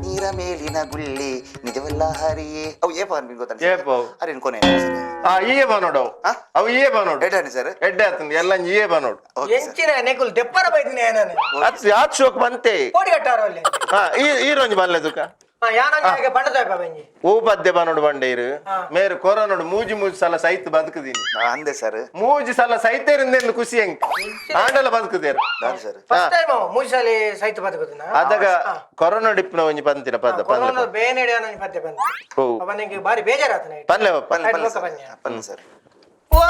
ನೀರ ಮೇಲಿನ ಗುಳ್ಳೆ ನಿಜವಲ್ಲ ಹರಿಯೇ. ಅವು ಏಪ ಅನ್ಬಿನ್ ಗೊತ್ತ? ಏಪ ಅವು? ಅರೆ ಕೊನೆ. ಆ ಈಯೆ ಬಾ ನೋಡು ಅವು. ಆ? ಅವು ಈಯೆ ಬಾ ನೋಡು. ಎಡ್ಡಾನಿ ಸರ್. ಎಡ್ಡೆ ಆತಂದು ಎಲ್ಲ ಈಯೆ ಬಾ ನೋಡು. Okay sir. ಎಂಚಿನ ನೆಕುಲ್ ದೆಪ್ಪರ ಬೈದಿನಿ ನಾನು. ಅತ್ ಯಾತ್ ಶೋಕ್ ಬಂತೆ. ಕೋಡಿ ಕಟ್ಟಾರ ಅಲ್ಲಿ. ಹಾ, ಈ ಈರೊಂಜಿ ಬಲ್ಲೆ ತುಕ. ಹಾ, ಯಾನೊಂಜಿ ಬಣ್ಣದ ಬಂಜಿ. ಓ ಪದ್ಯ ಬಾ ನೋಡು ಬಂಡೆ ಇರು. ಹಾ. ಮೇರು ಕೊರ ನೋಡು, ಮೂಜಿ ಮೂಜಿ ಸಲ ಸೈತ್ ಬದುಕುದೀನಿ. ಅಂದೆ ಸರ್. ಮೂಜಿ ಸಲ ಸೈತೇರಿಂದ ಖುಷಿ ಹೆಂಗ್ ಆಂಡಲ ಬದುಕುದೇರು. ದಾನಿ sir. First time ಮೂಜಿ ಸಾಲಿ ಸಹಿತ ಬದುಕುದಿನ. ಅದಾಗ ಕೊರೋನಾ ಡಿಪ್ನ ಒಂಜಿ ಪಂತಿನ ಪದ ಪನ್ಲೆ. ಕೊರೋನಾ ಬೇನೆಡೆ ಅನ್ನೊಂಜಿ ಪದ್ಯ ಬಂತು. ಓ. ಅವನಿಗೆ ಬಾರಿ ಬೇಜಾರಾತನ. ಪನ್ಲೆ ಪಪ್ಪ. ಪನ್ಲೆ ಪನ್ಲೆ ಬೊಕ್ಕ ಸರ್. ಪನ್ಯ. ಪನ್ಲೆ ಸರ್. ಓ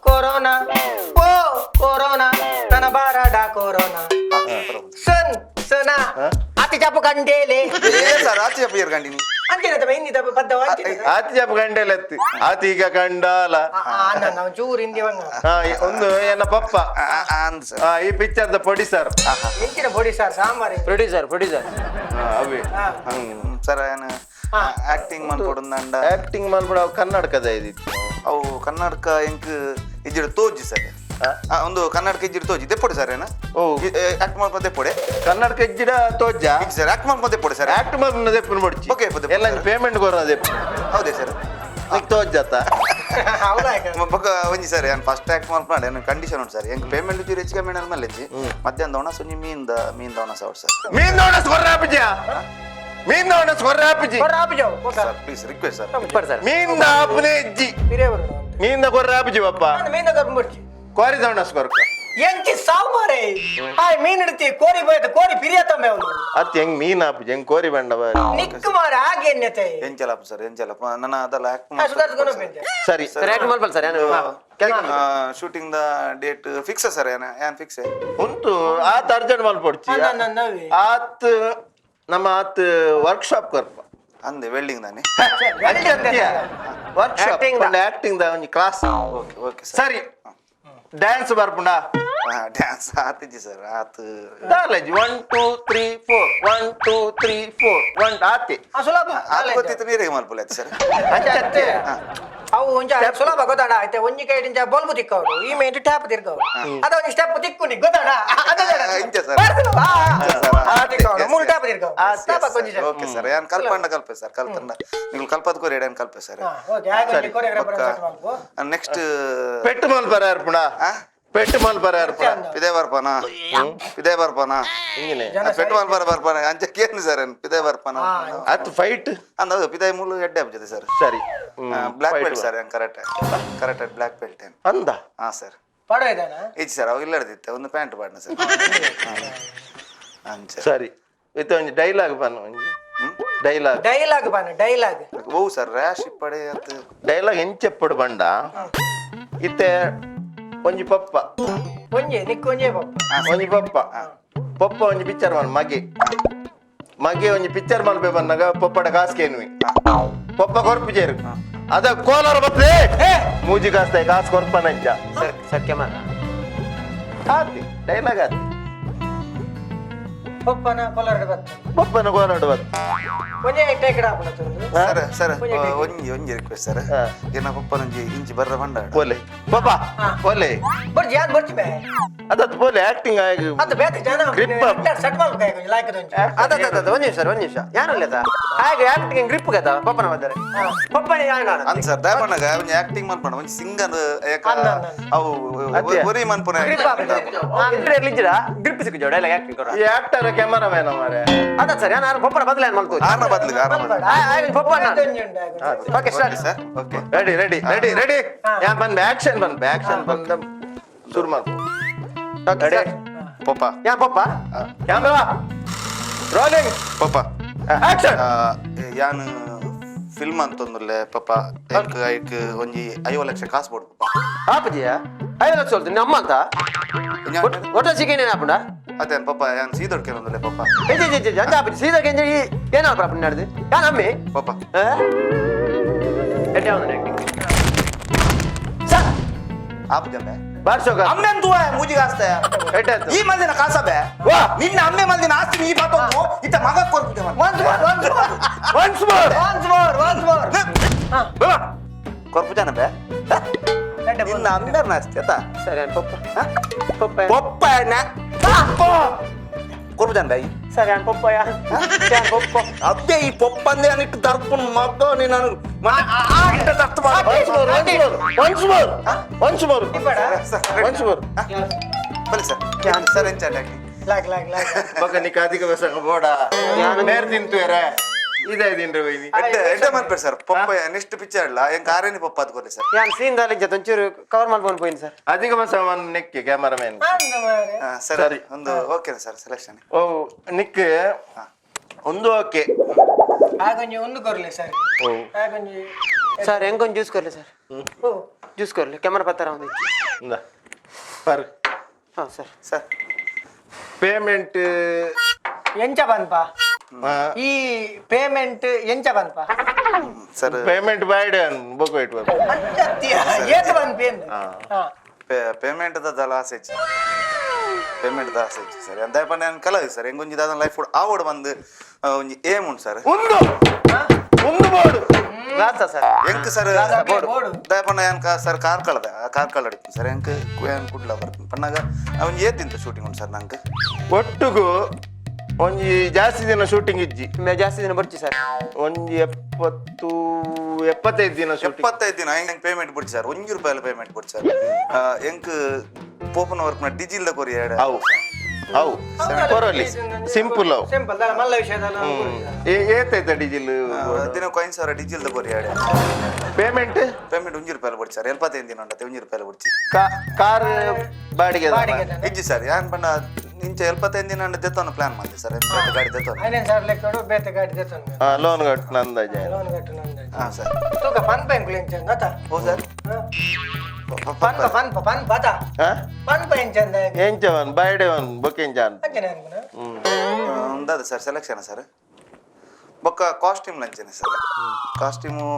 ಕೊರೋನಾ, ಓ ಕೊರೋನಾ, ನನ್ನ ಬಾರಾಡ ಕೊರೋನಾ ಸನ್ ಸನ ಅತಿ ಚಾಪು ಕಂಡೇಲೆ. ಏ ಸರ್, ಆಚೆ ಅಪ್ಪ ಗಂಡಿನಿ. ಅಂಚಿನ ತಪ್ಪ ಹಿಂದಿ ತಪ್ಪ ಪದ್ದ ಅಂಚಿನ. ಆತಿ ಜಪ ಗಂಡೆಲೆತ್ತಿ ಆತಿ ಈಗ ಕಂಡಾಲ. ನಾವು ಚೂರು ಹಿಂದಿ ಬಂಗ. ಹಾ, ಒಂದು ಎನ್ನ ಪಪ್ಪ. ಅಂದ್ ಸರ್. ಆ, ಈ picture the producer. ಎಂಚಿನ ಪೊಡಿ sir, sambar. Producer producer. ಅವೇ. ಹಾ. ಸರ್, ಏನು ಹಾ. ಆಕ್ಟಿಂಗ್ ಮನ್ಪೊಡುಂದಂಡ? ಆಕ್ಟಿಂಗ್ ಮಲ್ಪಡ ಅವು ಕನ್ನಡಕದ ಇದಿತ್ತು. ಅವು ಕನ್ನಡಕ ಎಂಕ್ ಇಜ್ಜಿಡ್ ತೋಜಿ ಸರ್. ಒಂದು ಕನ್ನಡಕ ಇಜ್ಜಿಡ್ ತೋಜಿ ದೆಪ್ಪೊಡು ಸರ್ ಏನ. ಓ. ಆಕ್ಟ್ ಮಲ್ಪ ದೆಪ್ಪೊಡೆ. ಕನ್ನಡಕ ಇಜ್ಜಿಡ ತೋಜ. ಇಜ್ಜಿ ಸರ್, ಆಕ್ಟ್ ಮಲ್ಪ ದೆಪ್ಪೊಡೆ ಸರ್. ಆಕ್ಟ್ ಮಲ್ಪನ ದೆಪ್ಪುನ ಬಡ್ಚಿ. Okay, ದೆಪ್ಪು ಎಲ್ಲ ಸರ್. ಪೇಮೆಂಟ್ ಕೊರ ದೆಪ್ಪು. ಹೌದೇ ಸರ್. ನಿಕ್ ತೋಜಾತ. ಹೌದಾ? ಬೊಕ್ಕ ಒಂಜಿ ಸರ್, ಯಾನ್ ಫಸ್ಟ್ ಆಕ್ಟ್ ಮಲ್ಪನಾಡೆ ಏನು ಕಂಡೀಷನ್ ಉಂಟು ಸರ್. ಎಂಕ್ ಪೇಮೆಂಟ್ ಚೂರು ಹೆಚ್ಚು ಕಮ್ಮಿ ಮಲ್ಲೆಜ್ಜಿ. ಮಧ್ಯಾಹ್ನ ಒಣಸು ಒಂಜಿ ಮೀನ್ದ ಮೀನ್ದ ಒಣಸ ಅವಡು ಸರ್. ಮೀನ್ ನೋಡ ಸ್ಕೊರ್ರ ಆಪುಜಿ, ಮೀನ್ ನೋಡ ಸ್ಕೊರ್ರ ಆಪುಜಿ. ಕೊರ್ರ ಆಪುಜವು ಕೊಕ್ಕ. Sir, please request sir. ಇಪ್ಪರ್ sir. ಮೀನ್ ಆಪುನೆ ಇಜ್ಜಿ. ಹಿರಿಯ ಬರೋಣ. ಮೀನ್ ಕೊರ್ರ ಆಪುಜಿ ಪಪ್ಪ. ನಾನು ಮೀನ ಕರ್ಕೊಂಡ್ಬಿಡ್ತಿ. ಕೋರಿ ದವಣ ಸ್ಕೊರ್ಕ. ಎಂಚಿ ಸಾವು ಮಾರೆ, ಆಯ್ ಮೀನ್ ಹಿಡ್ತಿ ಕೋರಿ ಬೋಯ್ತು ಕೋರಿ ಪಿರಿಯತಂಬೆ ಅವನು. ಅತ್ ಹೆಂಗ್ ಮೀನ್ ಆಪುಜಿ, ಹೆಂಗ್ ಕೋರಿ ಬಂಡ ಬಾರಿ. ನಿಕ್ ಮಾರೆ ಹಾಗೆ ಎಣ್ಣೆತೆ. ಎಂಚಲಪ್ಪ ಸರ್, ಎಂಚಲಪ್ಪ ನನ್ನ ಅದೆಲ್ಲ ಆಕ್ಟ್. ಸುಧಾರಿಸ್ಕೊಂಡು ಹೋಗ್ಬೇಕು. ಸರಿ. ಸರ್, ಆಕ್ಟ್ ಮಲ್ಪಲ್ಲ ಸರ್, ಏನು ಕೆಲಸ. Shooting the date fix sir? ಏನ ಏನ್ ಫಿಕ್ಸ್? ಉಂಟು, ಆತ ಅರ್ಜೆಂಟ್ ಮಲ್ಪೊಡ್ಚಿ. ನವ್ವಿ. ಆತ್ ನಮ್ಮ ಆತ್ ವರ್ಕ್ಶಾಪ್ ಕೊರ್ಪ. ಅಂದೆ ವೆಲ್ಡಿಂಗ್ ದಾನೆ. Workshop. Acting the. Acting the ಒಂಜಿ class. Okay okay sir. ಸರಿ, ಡ್ಯಾನ್ಸ್ ಬರ್ಪುಂಡಾ? ಡ್ಯಾನ್ಸ್ ಆತಿಜ್ಜಿ ಸರ್, ಆತು. ದಾಲಜಿ 1 2 3 4 1 2 3 4 1 ಆತಿ. ಸುಲಭ. ಆತು ಗೊತ್ತಿತ್ತು, ನೀರಿಗೆ ಮಲ್ಪುಲ ಸರ್. ಅಂಚತ್ತೆ. ಅವು ಒಂಜ ಸುಲಭ ಗೊತ್ತಾಡ ಆಯ್ತಾ? ಒಂಜಿ ಕೈಡ್ ಇಂಚ ಬಲ್ಬು ತಿಕ್ಕವಡು, ಈ ಮೇಟ್ ಟ್ಯಾಪ್ ತಿರ್ಗವಡು, ಅದ ಒಂಜಿ ಸ್ಟೆಪ್ ತಿಕ್ಕು ನಿ ಗೊತ್ತಾಡ. ಇಂಚ ಸರ್. ತಿಕ್ಕವಡು. ಓಕೆ ಸರ್, ಯಾನ್ ಕಲ್ಪಂಡ ಕಲ್ಪೆ ಸರ್, ಕಲ್ತಂಡ ನೀವು ಕಲ್ಪದ ಕೋರಿ ಯಾನ್ ಕಲ್ಪೆ ಸರ್. ಓಕೆ, ಆಗ ಕೊರಿಯೋಗ್ರಾಫರ್ ಸೆಟ್ ಮಲ್ಪು. ನೆಕ್ಸ್ಟ್ ಪೆಟ್ಟು ಮಲ್ಪರ ಅರ್ಪಣ, ಪೆಟ್ಟು ಮಲ್ಪರ ಅರ್ಪಣ. ಪಿದೆ ಬರ್ಪಾನ, ಪಿದೆ ಬರ್ಪಾನ. ಹಿಂಗಿನೇ. ಪೆಟ್ಟು ಮಲ್ಪರ ಬರ್ಪಾನ ಅಂಚಕ್ಕೇನು ಸರ್, ಪಿದೆ ಬರ್ಪಾನ. ಅತ್ ಫೈಟ್ ಅಂದ ಪಿದೆ ಮೂಲು ಎಡ್ಡೆ ಆಪ್ಜದೆ ಸರ್. ಸರಿ. ಬ್ಲಾಕ್ ಬೆಲ್ಟ್ ಸರ್, ಹೆಂಗ್ ಕರೆಕ್ಟ್ ಕರೆಕ್ಟ್ ಬ್ಲಾಕ್ ಬೆಲ್ಟ್. ಅಂದ ಹಾ ಸರ್. ಪಡ ಇದಾನ. ಇಜ್ಜಿ ಸರ್, ಅವಾಗ ಇಲ್ಲಡ್ದಿತ್ತೆ ಒಂದು ಪ್ಯಾಂಟ್ ಪಾಡ್ನ ಸರ್ ಅಂಚ. ಸರಿ, ಇತ್ತೆ ಒಂಜಿ ಡೈಲಾಗ್ ಬನ್ನ, ಒಂಜಿ ಡೈಲಾಗ್. ಡೈಲಾಗ್ ಬಾನ, ಡೈಲಾಗ್. ಓ ಸರ್, ರ್ಯಾಶ್ ಇಪ್ಪಡೆ ಅತ್. ಡೈಲಾಗ್ ಎಂಚೆಪ್ಪಡು ಬಂಡ ಇತ್ತೆ ಒಂಜಿ ಪಪ್ಪ. ಒಂಜೆ ನಿಕ್ ಒಂಜೆ ಪಪ್ಪ. ಒಂಜಿ ಪಪ್ಪ, ಪಪ್ಪ ಒಂಜಿ ಪಿಕ್ಚರ್ ಮಲ್ ಮಗೆ, ಮಗೆ ಒಂಜಿ ಪಿಕ್ಚರ್ ಮಲ್ಪೆ ಬಂದಾಗ ಪಪ್ಪಡ ಕಾಸ್ಕೇನ್ವಿ, ಪಪ್ಪ ಕೊರ್ಪು ಚೇರು ಅದ ಕೋಲಾರ ಬತ್ತೆ ಮೂಜಿ ಕಾಸ್ತಾಯಿ ಕಾಸು ಕೊರ್ಪನಂಚ. Sir sir, camera. ಆತಿ ಡೈಲಾಗ್ ಆತಿ. ಪಪ್ಪನ ಕೊಲರ್ ಬತ್ತ. ಪಪ್ಪನ ಕೋಲಾರ ಬತ್ತ. ಒಂಜೆ ಟೇಕ್ ಆಪುನ ತುಂದು. ಸರ್ ಸರ್, ಒಂಜಿ ಒಂಜಿ ರಿಕ್ವೆಸ್ಟ್ ಸರ್. ಹಾ. ಏನ ಪಪ್ಪನೊಂಜಿ ಇಂಚಿ ಬರ್ರ ಬಂಡ. ಪೋಲೆ ಪಪ್ಪ ಪೋಲೆ. ಬರ್ಜಿ ಯಾನ್ ಬರ್ಚಿ ಬೇ. ಅದತ್ ಪೋಲೆ ಆಕ್ಟಿಂಗ್ ಆಗಿ. ಅದು ಬೇತೆ ಜನ. Grip up. Set ಮಲ್ಪು ಕಾಯ್ ಕೊಂಚ ಲಾಯ್ಕ್ ದೊಂಜಿ. ಅದ ಅದ ಅದ, ಒಂದ್ ನಿಮಿಷ ಸರ್, ಒಂದ್ ನಿಮಿಷ. ಯಾರಲ್ಲ ಹಾಗೆ ಆಕ್ಟಿಂಗ್ ಗ್ರಿಪ್ ಗತ ಪಪ್ಪನ ಬಂದರೆ ಪಪ್ಪನ ಯಾರು. ಅಂದ್ ಸರ್, ದಯಪಣ್ಣಗ ಒಂಜಿ ಆಕ್ಟಿಂಗ್ ಮನ್ಪಣ ಒಂಜಿ ಸಿಂಗರ್ ಏಕ. ಅಂದ್ ಅಂದ್ ಅಂದ್. ಅವು ಅತ್ತೆ. ಒರಿ ಮನ್ಪುನ. ಗ್ರಿಪ್ ಆಪುಂಡು. ಇಲ್ಲಿದ್ದೀರಾ ಗ್ರಿಪ್ ಸಿಕ್ಕು ಡೈಲಾಗ್ ಆಕ್ಟಿಂಗ್ ಕೊರ. ಈ ಆಕ್ಟರ್ ಕ್ಯಾಮರಾಮ್ಯಾನ್ ಮಾರೆ. ಅದ ಸರ್, ಯಾರು ಪಪ್ಪನ ಬದಲ ಏನ್ ಮಾಡ್ಕೋ. ಆರ್ನ ಬದ್ಲಿಗೆ ಆರ್ನ ಬದ್ಲಿಗೆ. ಪಪ್ಪನ. ಒಂಜಿ ಉಂಡು ಆಯ್ ಕೊಂಚ. Okay start. Sir, okay. Ready ready ready ready. ಯಾನ್ ಬಂದ ಆಕ್ಷನ್ ಬಂದ, ಆಕ್ಷನ್ ಬಂದ ಶುರು ಮಾಡ್ಕೊ. ರೆಡಿ. ಪಪ್ಪ. ಯಾನ್ papa. Camera rolling. Papa. Action. ಯಾನ್ ಫಿಲ್ಮ್ ಅಂತಂದುಲ್ಲೆ ಪಪ್ಪ, ಐಕ್ ಐಕ್ ಒಂಜಿ 50 ಲಕ್ಷ ಕಾಸು ಬೋಡು ಪಪ್ಪ. ಆಪಜಿಯ 5 ಲಕ್ಷ ಹೇಳ್ತೀನಿ ನಮ್ಮ ಅಂತ. ಒಟ್ಟ ಚಿಕನ್ ಏನಾಪುಂಡ. ಅದೇ ಪಪ್ಪ, ಯಾನ್ ಸೀದೊಡ್ಕೆ ಒಂದುಲ್ಲೆ ಪಪ್ಪ. ಅಂದ ಆಪಜಿ ಸೀದಾ ಕೆಂಜಿ ಏನಾಪ ನಡೆದು ಯಾನ್ ಅಮ್ಮಿ. ಪಪ್ಪ. ಸರ್. ಆಪ್ ಜಂಬೆ. ಬಾರ್ಸೋಗ. ಅಮ್ಮೆಂದು ಮೂಜಿ ಕಾಸ್ತೆ. ಎಟ್ಟಾಯ್ತು? ಈ ಮಂದಿನ ಕಾಸಬೆ. ವಾ. ನಿನ್ನ ಅಮ್ಮೆ ಮಂದಿನ ಆಸ್ತಿ ಈ ಪಾತೊಂದು ಇತ್ತ ಮಗ ಕೊರ್ಪುಜೆ. Once more, once more. Once more. Once more, once more. ಕೊರ್ಪುಜಾನ ಬೆ. ಎಡ್ಡೆ. ನಿನ್ನ ಅಮ್ಮೆರ್ನ ಆಸ್ತಿ ಆತ. ಸರ್, ಯಾನ್ ಪಪ್ಪ ಪಪ್ಪ. ಪಪ್ಪ ಕೊರ್ಪುಜಾನ ಬೈ. ಸರ್, ಯಾನ್ ಪಪ್ಪ, ಯಾನ್ ಯಾನ್ ಪಪ್ಪ. ಅಬ್ಬೆ, ಈ ಪೊಪ್ಪಂದೆ ಅನಿಟ್ಟು ದರ್ಪುನ್ ಮಗ ನೀನು once more, once more, once more, once more. ಬನ್ನಿ ಸರ್ ಸರ್, ಎಂಚ acting? Lag lag lag. ಬೊಕ ನಿಕ್ ಅಧಿಕ ಪ್ರಸಂಗ ಬೋಡ ಮೇರ್ ತಿಂತುವೆರೆ ಇದೇ ತಿನ್ರಿ ಬೈನಿ. ಎಡ್ಡೆ ಎಡ್ಡೆ ಮನ್ಪೇರ್ ಸರ್ ಪಪ್ಪ. ನೆಕ್ಸ್ಟ್ ಪಿಕ್ಚರ್ ಇಲ್ಲ ಎಂಕ್ ಆರೇನಿ ಪಪ್ಪ ಅದು ಕೊರ್ಲಿ ಸರ್. ಯಾನ್ ಸೀನ್ ದಾಲ ಇಜ್ಜ ಒಂಚೂರು ಕವರ್ ಮಾಡ್ಕೊಂಡು ಪೋಯಿನ್ ಸರ್. ಅಧಿಕ ಪ್ರಸಂಗ ನೆಕ್ಕೆ ಕ್ಯಾಮರಾಮ್ಯಾನ್. ಅಂದ ಮಾರ್ರೆ. ಸರ್. ಸರಿ. ಒಂದು ಓಕೆ ಸರ್ ಸೆಲೆಕ್ಷನ್. ಓ ನಿಕ್ ಒಂದು ಓಕೆ. ಆಗೊಂಜಿ ಒಂದು ಕೊರ್ಲೆ ಸರ್. ಓ. ಆಗೊಂಜಿ. ಸರ್, ಹೆಂಗೊಂದು ಜ್ಯೂಸ್ ಕೊರ್ಲಿ ಸರ್. ಓ. ಜ್ಯೂಸ್ ಕೊರ್ಲಿ, ಕ್ಯಾಮರಾ ಪತ್ತಾರ ಒಂದು. ಇಂದ ಪರ್. ಹಾಂ ಸರ್. ಸರ್. ಪೇಮೆಂಟ್. ಎಂಚ ಪನ್ಪ ಈ ಪೇಮೆಂಟ್ ಎಂಚ ಪನ್ಪ? ಸರ್. ಪೇಮೆಂಟ್ ಬಾಯ್ಡ್ ಬೊಕ ಇಟ್ಟು. ಅಂಚತ್ತೀಯ ಏತ್ ಪನ್ಪಿ ಅಂದ್. ಹಾ. ಪೇಮೆಂಟ್ ದಲ್ಲ ಆಸೆ ಹೆಚ್ಚು, ಪೇಮೆಂಟ್ ದ ಆಸೆ ಹೆಚ್ಚು ಸರ್. ಅಂತ ಪಂಡ ನಾನು ಕಲಾವಿ ಸರ್, ಹೆಂಗೊಂಜಿ ದಾದ ಲೈಫ್ ಆವಡ್ ಬಂದು ಒಂಜಿ ಏಮ್ ಉಂಟು ಸರ್. ಒಂದು ಒಂದು ಬೋರ್ಡ್. ಗ್ಲಾಸ ಸರ್. ಎಂಕ್ ಸರ್. ಬೋಡು. ದಯಪಣ್ಣ ಯಾನ್ ಸರ್ ಕಾರ್ಕಳದ ಕಾರ್ಕಳ ಅಡಿಪು ಸರ್. ಎಂಕ್ ಯಾನ್ ಕುಡ್ಲ ಬರ್ತೀನಿ ಪಣ್ಣಾಗ ಅವನ್ ಏತಿಂತ ಶೂಟಿಂಗ್ ಉಂಟು ಸರ್ ನಂಗೆ. ಒಟ್ಟುಗು ಒಂಜಿ ಜಾಸ್ತಿ ದಿನ ಶೂಟಿಂಗ್ ಇಜ್ಜಿ. ಜಾಸ್ತಿ ದಿನ ಬರ್ಚಿ ಸರ್. ಒಂಜಿ 70 75 ದಿನ ಶೂಟಿಂಗ್. 75 ದಿನ ಹೆಂಗ್ ಪೇಮೆಂಟ್ ಬಿಡ್ಸಿ ಸರ್, ಒಂಜಿ ರೂಪಾಯಿ ಪೇಮೆಂಟ್ ಬಿಡ್ಸಿ ಸರ್. ಎಂಕ್ ಪೋಪನ ವರ್ಕ್ ಡಿಜಿಲ್ ದ ಕೊರಿ ಎರಡು. ಅವು ಅವು ಕೊರಲಿ ಸಿಂಪಲ್ ಅವು. ಸಿಂಪಲ್ ದಾಲ ಮಲ್ಲ ವಿಷಯದಲ್ಲ. ಏತೈತ ಡೀಸೆಲ್? ದಿನಕ್ಕೆ 5000 ಡೀಸೆಲ್ ದ ಕೊರಿ ಎರಡು. ಪೇಮೆಂಟ್. ಪೇಮೆಂಟ್ ಒಂಜಿ ರೂಪಾಯಿ ಬಿಡ್ಸಿ ಸರ್, 75 ದಿನ ಉಂಟು, ಒಂಜಿ ರೂಪಾಯಿ ಬಿಡ್ಸಿ. ಕಾರ್ ಬಾಡಿಗೆ? ಬಾಡಿಗೆ. ಇಜ್ಜಿ ಸರ್, ಯಾನ್ ಪಂಡ ಇಂಚ 75 ದಿನ ದೆತ್ತವನ ಪ್ಲಾನ್ ಮಾಡಿದೆ ಸರ್, ಬೇತೆ ಗಾಡಿ ದೆತ್ತವನ. ಐನೇನು ಸಾವಿರ ಲೆಕ್ಕ ಬೇತೆ ಗಾಡಿ ದೆತ್ತೊಂದು. ಲೋನ್ ಕಟ್ ನಂದಾಜೆ. ಲೋನ್ ಕಟ್ಟು ನಂದಾಜ್. ಹಾ ಸರ್. ತೂಕ ಪನ್ಪ ಎಂಕುಲು ಎಂಚಂದ ಅತ. ಓ ಸರ್. ಪನ್ಪ ಪನ್ಪ ಪನ್ಪ ಅತ. ಹಾ. ಪನ್ಪ ಎಂಚಂದ. ಎಂಚವನ್ ಬಾಯ್ಡೆವನ್ ಬೊಕೆಂಚಾನ್. ಅಂಚನೆ ಅನ್ಕುನ. ಉಂದದ ಸರ್ ಸೆಲೆಕ್ಷನ್ ಸರ್. ಬೊಕ್ಕ ಕಾಸ್ಟ್ಯೂಮ್ ಲಂಚನೆ ಸರ್, ಕಾಸ್ಟ್ಯೂಮು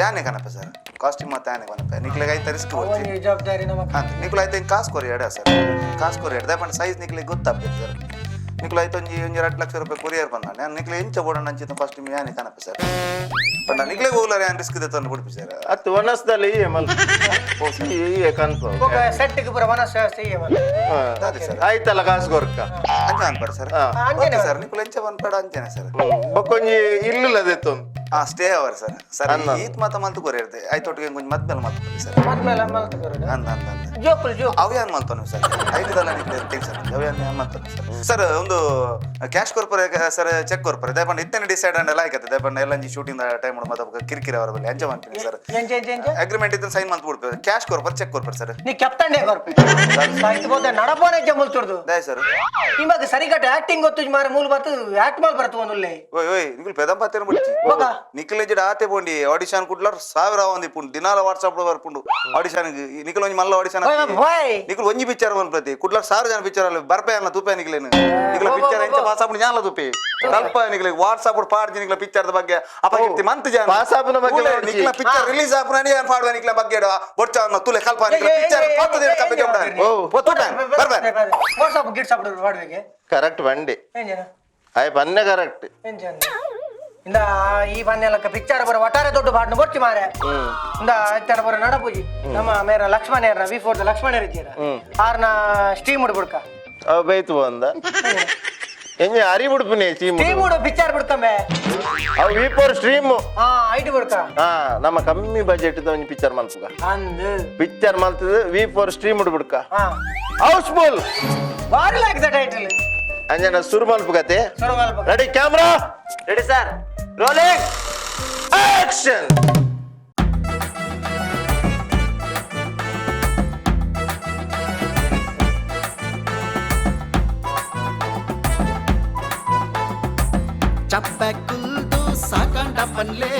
ಯಾನೆ ಕನಪ ಸರ್, ಕಾಸ್ಟ್ಯೂಮ್ ಮತ್ತೆ ಯಾನೆ ಕನಪ ನಿಕ್ಲೆಗ್ ಐತ ರಿಸ್ಕ್ ಬರ್ತಿ. ಒಂಜಿ ಜವಾಬ್ದಾರಿ ನಮಕ್. ಅಂತ ನಿಕ್ಲು ಐತ ಹಿಂಗ್ ಕಾಸು ಕೊರಿ ಎಡ ಸರ್, ಕಾಸು ಕೊರಿ ಎಡ ಪಂಡ ಸೈಜ್ ನಿಕ್ಲೆಗ್ ಗೊತ್ತಾಗ್ತದೆ ಸರ್. ನಿಕ್ಲು ಐತ ಒಂಜಿ ಒಂಜಿ 2 ಲಕ್ಷ ರೂಪಾಯಿ ಕೊರಿಯರ್ ಬಂದಾನೆ ನಿಕ್ಲೆ ಎಂಚ ಬೋಡಣ್ಣ ಅಂಚಿನ ಕಾಸ್ಟ್ಯೂಮ್ ಯಾನೆ ಕನಪ ಸರ್. ಪಂಡ ನಿಕ್ಲೆ ಹೋಗ್ಲಾರ ಯಾನ್ ರಿಸ್ಕ್ ದೆತ್ತೊಂದು ಬಿಡ್ಪಿ ಸರ್. ಅತ್ತು ಒನಸ್ದಲ್ಲಿ ಮಲ್ ಈ ಕನ್ಫರ್ಮ್. ಬೊಕ ಸೆಟ್ಗೆ ಪೂರ ಮನಸ್ಸು ವ್ಯವಸ್ಥೆ ಈ ಮಲ್ಲ. ಅದೇ ಸರ್. ಆಯ್ತಲ್ಲ ಕಾಸು ಕೊರ್ಕ. ಅಂಚ ಅನ್ಪರ ಸರ್. ಅಂಚೆನೆ. ಸರ್, ನಿಕುಲು ಎಂಚ ಪನ್ಪಡ ಅಂಚೆನೆ ಸರ್. ಬೊಕ್ಕೊಂಜಿ ಇಲ್ಲುಲ ದೆತ್ತೊಂದು. ಆ ಸ್ಟೇ ಅವರ್ ಸರ್. ಸರ್, ಅನ್ನ. ಈತ್ ಮಾತ ಮಲ್ತು ಕೊರಿಯರ್ದೆ ಆಯ್ತೊಟ್ಟಿಗೆ ಒಂಜಿ ಮದ್ಮೇಲೆ ಮಲ್ತು ಸರ್. ಮದ್ಮೇಲೆ ಮಲ್ತು ಕೊರಡು. ಅಂದ ಅಂದ ಅಂದ. ಜೋಕುಲು ಜೋಕ್. ಅವು ಯಾನ್ ಮಲ್ತಾನು ಸರ್, ಐತದಲ್ಲ ನಿಕ್ಲೆ ಟೆನ್ಷನ್. ಅವು ಯಾನ್ ಮಲ್ತಾನು ಸರ್. ಸರ್, ಒಂದು ಕ್ಯಾಶ್ ಕೊರ್ಪರೆ ಸರ್, ಚೆಕ್ ಕೊರ್ಪರೆ? ದಯಪಂಡ ಇತ್ತನೆ ಡಿಸೈಡ್ ಅಂಡ್ ಲಾಯ್ಕತ್ತೆ. ದಯಪಂಡ ಎಲ್ಲಂಜಿ ಶೂಟಿಂಗ್ ಟೈಮ್ ಮತ್ತೆ ಕಿರಿಕಿರಿ ಅವರ ಬಲ್ಲಿ ಅಂಚ ಮಾಡ್ತೀನಿ ಸರ್. ಎಂಚ ಎಂಚ ಎಂಚ? ಅಗ್ರಿಮೆಂಟ್ ಇದ್ದ ಸೈನ್ ಮಲ್ತು ಬಿಡ್ಬೇಕು. ಕ್ಯಾಶ್ ಕೊರ್ಪರೆ, ಚೆಕ್ ಕೊರ್ಪರೆ ಸರ್? ನೀ ಕೆಪ್ತಂಡೆ ಕೊರ್ಪೆ ಸಾಯ್ತು ಬೋದ ನಡಪೋನೆ ಮುಲ್ತುರ್ದು. ದಯ ಸರ್. ನಿಮಗೆ ಸರಿಗಟ್ಟ ಆಕ್ಟಿಂಗ್ ಗೊತ್ತು ಮಾರ, ಮೂಲ ಬತ್ತು ಆಕ್ಟ್ ಮಾಲ್ ಬರ್ತು ಒಂದುಲ್ಲೆ. ಓಯ್ ಓಯ್, ನಿಕುಲ್ ಪೆದಂಪಾತೇನು ಬಿಡ್ಚಿ. ಬೊಕ? ನಿಖಿಲ್ ಆತೆ ಪೋಂಡಿ ಆಡಿಷನ್ ಕುಡ್ಲಾರ್ ಸಾವಿರ ಒಂದಿ ಪುಂಡು ದಿನಾಲ ವಾಟ್ಸ್ಆಪ್ ಬರ್ಪುಂಡು ಆಡಿಷನ್. ನಿಖಿಲ್ ಒಂಜಿ ಮಲ್ಲ ಆಡಿಷನ್. ಓಯ್ ಓಯ್. ನಿಖಿಲ್ ಒಂಜಿ ಪಿಕ್ಚರ್ ಒಂದ್ ಪ್ರತಿ ಕುಡ್ಲಾರ್ ಸಾವಿರ ಜನ ಪಿಕ್ಚರ್ ಅಲ್ಲಿ ಬರ್ಪೆ ಅಲ್ಲ ತುಪೆ. ನಿಖಿಲೇನು ನಿಖಿಲ ಬೋ, ಪಿಕ್ಚರ್ ಬೋ, ಎಂಚ ಬೋ. ಪಾಸ್ ಆಪುಂಡು ಜ್ಞಾನ ತುಪೆ ಕಲ್ಪ. ನಿಖಿಲ್ ವಾಟ್ಸ್ಆಪ್ ಪಾಡ್ಜಿ ನಿಖಿಲ ಪಿಕ್ಚರ್ ಬಗ್ಗೆ ಅಪಕೀರ್ತಿ ಮಂತ್ ಜನ. ಪಾಸ್ ಆಪುನ ಬಗ್ಗೆ ಮಾಡ್ಚಿ. ನಿಖಿಲ ಪಿಕ್ಚರ್ ರಿಲೀಸ್ ಆಪುನ ಏನ್ ಪಾಡುವ ನಿಖಿಲ ಬಗ್ಗೆ ಬೊಡ್ಚ ತುಲೆ ಕಲ್ಪ. ನಿಖಿಲ ಏ, ಏ, ಪಿಕ್ಚರ್ ಏ, ಪತ್ತು ಏ, ದಿನ ಏ, ಕಪ್ಪೆ ಏ, ಜೋಡ. ಓ. ಪೊತ್ತು ಬರ್ಬೆ. ವಾಟ್ಸ್ಆಪ್ ಗಿಟ್ಸಾಪ್ ಮಾಡ್ಬೇಕೆ. ಕರೆಕ್ಟ್ ಬಂಡಿ. ಎಂಜನ? ಆಯ್ ಪನ್ನೆ ಕರೆಕ್ಟ್. ಎಂಜನ ಇಂದ ಈ ಬನ್ನೆಲಕ್ಕ ಪಿಕ್ಚರ್ ಬರ ಒಟ್ಟಾರೆ ದೊಡ್ಡ ಬಾಡ್ನ ಬೊಡ್ಚಿ ಮಾರೆ. ಇಂದ ಇತ್ತರ ಬರ ನಡಪೂಜಿ ನಮ್ಮ ಮೇರ ಲಕ್ಷ್ಮಣೇರ್ನ ವಿ ಫೋರ್ ಲಕ್ಷ್ಮಣೇರ್ ಇದ್ದೀರ ಆರ್ನ ಸ್ಟೀಮ್ ಬಿಡ್ಕ. ಅವ ಬೈತು ಬಂದ ಎಂಜೆ ಅರಿ ಬಿಡ್ಪುನೆ ಸ್ಟೀಮ್. ಸ್ಟೀಮ್ ಪಿಕ್ಚರ್ ಬಿಡ್ಕಂಬೆ. ಅವು ವಿ ಫೋರ್ ಸ್ಟ್ರೀಮ್. ಹಾ, ಐಟ್ ಬಿಡ್ಕ. ಹಾ, ನಮ್ಮ ಕಮ್ಮಿ ಬಜೆಟ್ ಒಂಜಿ ಪಿಕ್ಚರ್ ಮಲ್ಪುಗ. ಅಂದ್. ಪಿಕ್ಚರ್ ಮಲ್ತದ ವಿ ಫೋರ್ ಸ್ಟ್ರೀಮ್ ಬಿಡ್ಕ. ಹಾ. ಹೌಸ್ಫುಲ್. ಬಾರಿ ಲಾಯ್ಕ್ the title. ಅಂಜನ ಸುರು ಮಲ್ಪುಗತೆ. ಸುರು ಮಲ್ಪ. Ready camera? Ready sir, rolling. Action. ಚಪ್ಪೆ ಕುಲ್ದು ಸಾಕಂಡ ಪನ್ಲೆ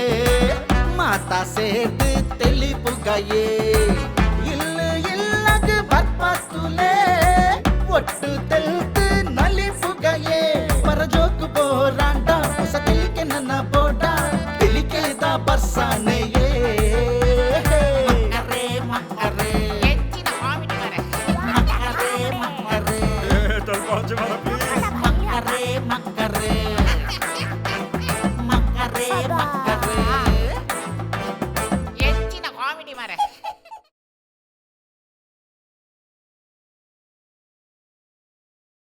ಮಾತಾ ಸೇರ್ದು ತೆಲಿಪುಗಯೇ ಇಲ್ಲು ಇಲ್ಲಗ ಬರ್ಪತ್ತುಲೆ ಒಟ್ಟು.